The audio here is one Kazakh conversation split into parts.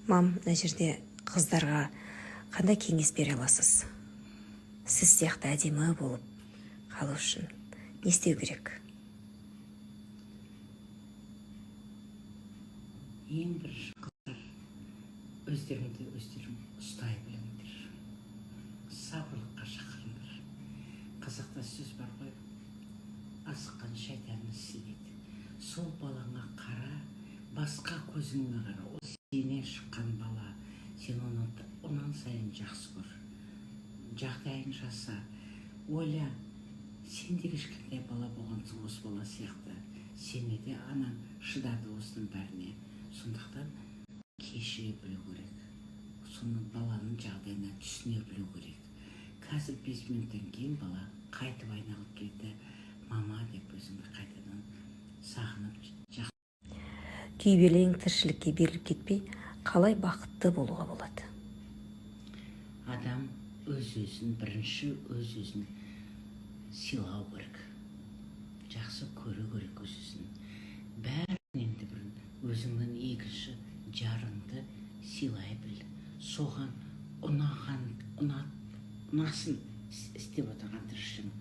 Мам, мына жерде қыздарға қандай кеңес бере аласыз? Сіз сияқты әдемі болып қалу үшін не істеу керек? Ең бірінші, қыздар, өздеріңді өздерің ұстай біліңдер, сабырлыққа шақырыңдар. Қазақта сөз бар ғой, асыққан шайтанның ісі дейді. Сол балаңа қара, басқа көзіңмен қара. Ол сенен шыққан бала, сен оны онан сайын жақсы көр, жағдайын жаса. Ойла, сен де кішкентай бала болғансың осы бала сияқты. Сені де анаң шыдады осының бәріне. Сондықтан кешіре білу керек, соны баланың жағдайына түсіне білу керек. Қазір 5 минуттан кейін бала қайтып айналып келді, мама деп, өзіңді қайтадан сағынып жақсы. Күйбелең тіршілікке беріліп кетпей, қалай бақытты болуға болады? Адам өз өзін бірінші, өз өзін сыйлау керек, жақсы көру керек өз өзін. Бәрінен де бұрын өзіңнің екінші жарыңды сыйлай біл. Соған ұнаған, ұнат, ұнасын істеп отырған тіршілігің.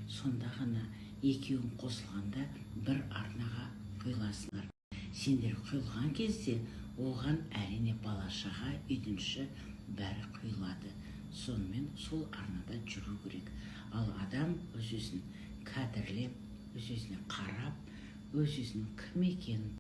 Сонда ғана екеуің қосылғанда бір арнаға құйыласыңдар. Сендер құйылған кезде оған, әрине, бала шаға, үйдің іші, бәрі құйылады. Сонымен сол арнада жүру керек. Ал адам өз өзін қадірлеп, өз өзіне қарап, өз өзінің кім екенін